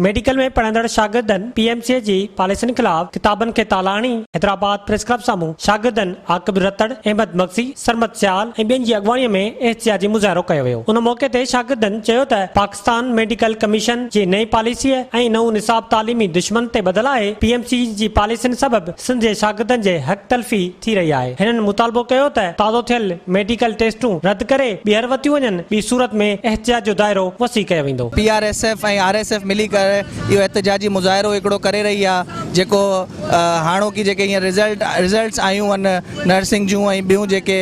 Medical ۾ پڙهندڙ شاگردن P M C جي پاليسين خلاف ڪتابن کي تالا هڻي حيدرآباد پريس ڪلب سامهون شاگردن عاقب رتڙ، احمد مگسي، سرمد سيال ۽ ٻين جي اڳواڻي ۾ احتجاجي مظاهرو ڪيو ويو. ان موقعي تي شاگردن چيو ته پاڪستان ميڊيڪل ڪميشن جي نئين پاليسيء ۽ نئون نصاب تعليمي دشمن تي ٻڌل آهي، پي ايم سي جي پاليسين سبب سنڌ جي شاگردن جي حق تلفي ٿي رهي آهي. هنن مطالبو ڪيو ته تازو ٿيل ميڊيڪل ٽيسٽون رد ڪري ٻيهر ورتيون وڃن، ٻي صورت ۾ احتجاج جو دائرو وسيع ڪيو ويندو. P R S F ۽ R S F ملي ڪري اهو احتجاجي مظاهرو هڪڙو ڪري رهي آهي جيڪو هاڻوڪي جيڪي هينئر رزلٽ رزلٽس آيون آهن نرسنگ جون ۽ ٻيون جيڪي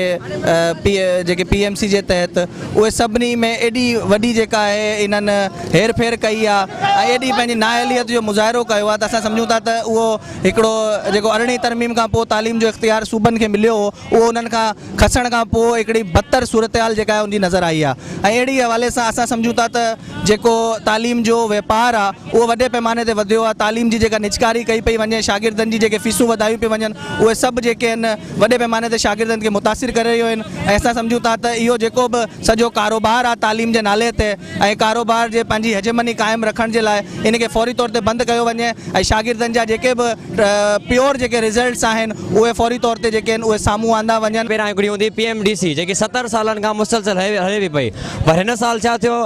پي جيڪي پي ايم سي جي تحت اهي سڀني ۾ ايڏي وڏي جيڪا آهي انهن هير ڦير ڪئي آهي ۽ ايڏي پنهنجي نااهليت جو مظاهرو ڪيو آهي ته اسان سمجهون ٿا ته اهو هڪڙو جيڪو ارڙهين ترميم کان پوء تعليم جو اختيار صوبن کي مليو هو اهو انهن کان کسڻ کان پوء هڪڙي بدتر صورتحال جيڪا آهي ان جي نظر آئي آهي ۽ اهڙي حوالي سان اسان سمجهون ٿا ته جيڪو تعليم جو واپار آهي اهو وڏي پئماني تي وڌيو آهي تعليم جي جيڪا نجڪاري ڪئي پئي وڃي شاگردن جي جيڪي فيسون وڌايون پيون وڃن اهي سڀ جيڪي آهن وڏي پئماني تي شاگردن کي متاثر ڪري رهيون آهن ۽ اسان سمجهون ٿا ته اهو جيڪو به سڄو ڪاروبار آهي تعليم جي نالي تي ۽ ڪاروبار جي پنهنجي هيجمني قائم رکڻ جي لاء ان کي فوري طور تي بند ڪيو وڃي ۽ شاگردن جا جيڪي به پيور جيڪي رزلٽس آهن اهي فوري طور تي جيڪي آهن اهي سامهون آندا وڃن. پهريان هڪڙي هوندي پي ايم ڊي سي جيڪي 70 سالن کان مسلسل هلي پئي پئي پر هن سال ڇا ٿيو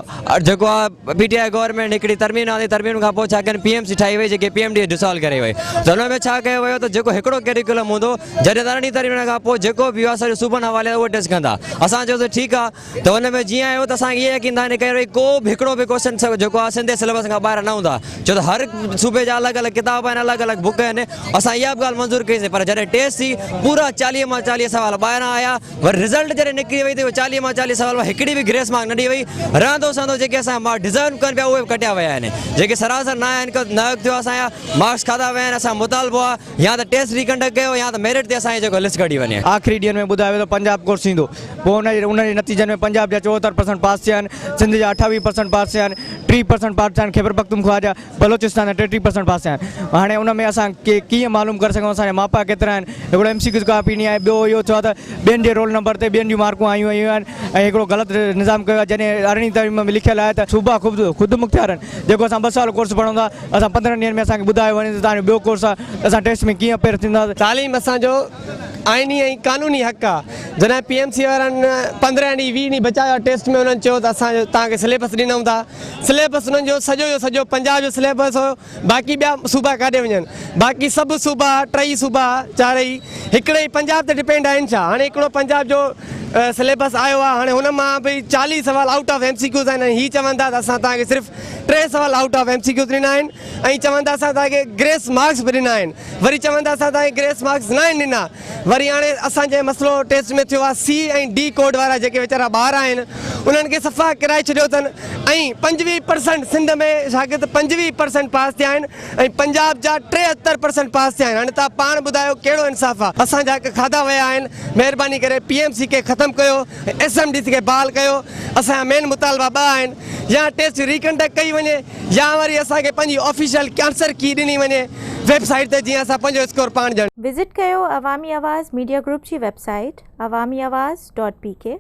جيڪو آ پي ٽي I government هڪڙي ترميم آندي ترميم کان پوء ڇا ڪين پي ايم سي ٺاهي وئي جيڪي پي ايم ڊي ڊسالو ڪري وئي ته ان ۾ ڇا ڪيو ويو ته جيڪو هڪڙو ڪريڪولم هوندو جڏهن ته ارڙهين ترميم کان پوء جيڪو به آ سڄو صوبن حوالي اهي ٽيسٽ ڪندا اسان چيو ته ٺيڪ آ ته ان ۾ جيئن آيو ته اسان کي اهو يقين ٿا ڪري ڀئي ڪو به هڪڙو به ڪوشچن جيڪو آهي سنڌي سليبس کان ٻاهر نه هوندا ڇو ته هر صوبي جا الڳ الڳ ڪتاب آهن الڳ الڳ بڪ آهن اسان اها به ڳالهه منظور ڪئي سين پر جڏهن ٽيسٽ ٿي پورا 40 مان 40 سوال ٻاهران آيا وري رزلٽ جڏهن نڪري وئي ته 40 مان 40 سوال مان هڪڙي به گريس مارڪ نه ڏئي وئي رهندو سهندو جيڪي اسان جا مارڪ ڊزرو ڪن پيا اهي به ڪٽيا ويا آهن جيڪي سراسر نه آهن نه ٿيو اسان جا مارڪس کاڌا ويا آهن اسان جو مطالبو آهي يا ته ٽيسٽ ريڪنڊڪٽ ڪيو يا ته ميرٽ تي اسان جي جيڪو لسٽ ڪڍي وڃي. آخري ڏينهن ۾ ٻڌايو ويو ته پنجاب ڪورس ٿيندو پوء ان جي ان جي نتيجن ۾ پنجاب جا 74 پرسنٽ پاس ٿيا آهن، سنڌ جا 28 پرسنٽ پاس ٿيا آهن، 30 پرسنٽ پاس ٿيا آهن خيبرپختونخوا جا، بلوچستان جا 33 پرسنٽ پاس ٿيا آهن. هاڻي ان ۾ اسان کي ڪيئن معلوم ڪري سگهون اسان جا ماپا ڪيترا آهن. هڪڙو ايم سي ڪيوز ڪاپي ڏني آهي ٻيو اهو ٿيو آهي ته ٻين جي رول نمبر تي ٻين جون مارڪون آيون ويون آهن ۽ هڪڙو غلط نظام ڪيو آهي جڏهن ارڙهين ترميم ۾ لکيل آهي ته صوبا خودمختيار آهن جيڪو اسان ٻه سال ڪورس پڙهون ٿا اسان 15 ڏينهن ۾ اسان کي ٻڌايو وڃي ته توهان جو ٻيو ڪورس آهي ته اسان ٽيسٽ ۾ ڪيئن اپيئر ٿينداسين. تعليم اسان جو آئيني ۽ قانوني حق آ جڏهن پي ايم سي وارن 15 ڏينهن 20 ڏينهن بچايو آ ٽيسٽ ۾ انهن چيو ته اسان توهان کي سليبس ڏنون ٿا سليبس انهن جو سڄو جو سڄو پنجاب جو سليبس هيو باقي ٻيا صوبا ڪاڏي وڃن باقي سڀ صوبا ٽئي صوبا چارئي هڪڙي ئي پنجاب تي ڊپينڊ آهن ڇا هاڻي هڪڙو پنجاب جو سليبس آيو آ هاڻي هن مان به 40 سوال out of M C Qs آهن ۽ هي چون ٿا ته اسان توهان کي صرف ٽي سوال out of M C Qs ڏنا آهن ۽ چون ٿا اسان توهان کي گريس مارڪس به ڏنا آهن وري چون ٿا اسان توهان کي گريس مارڪس ناهن ڏنا وري هاڻي اسان جي مسئلو ٽيسٽ ۾ ٿيو آهي سي ۽ ڊي ڪوڊ وارا جيڪي ويچارا ٻار آهن انهن کي صفا ڪرائي ڇڏيو اٿن ۽ 25 پرسنٽ سنڌ ۾ شاگرد 25 پرسنٽ پاس ٿيا آهن ۽ پنجاب جا 73 پرسنٽ پاس ٿيا آهن هاڻي توهان پاڻ ٻڌايو ڪهڙو انصاف آهي اسان جا حق کاڌا ويا آهن مهرباني ڪري پي ايم سي کي ختم ڪيو ايس ايم ڊي سي کي بحال ڪيو اسان جا مين مطالبا ٻه آهن يا ٽيسٽ ريڪنڊڪٽ ڪئي وڃي يا وري اسان کي پنهنجي آفيشل آنسر ڪي ڏني وڃي ويب سائيٽ تي جيئن اسان پنهنجو اسڪور پاڻ ڄاڻون. وزٽ ڪيو عوامي آواز ميڊيا گروپ جي ويب سائيٽ عوامي آواز ڊاٽ پي ڪي.